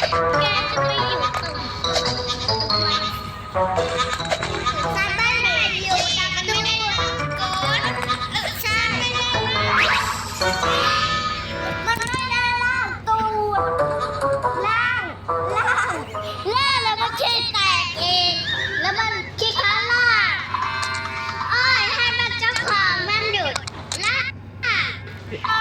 ແກຈະໄປຢູ່ຕົງ ສະບາຍດີຢູ່ກັບໜູກ່ອນ ສະບາຍດີ ມັນໄດ້ລ້າງຕູ ລ້າງ ລ້າງ ລ້າງແລ້ວມັນຂີ້ແຕກອີກ ແລ້ວມັນຂີ້ຄ້ານລ້າງ ໂອ້ຍ ໃຫ້ມັນເຈົ້າຂອງມັນຢຸດລ້າງ.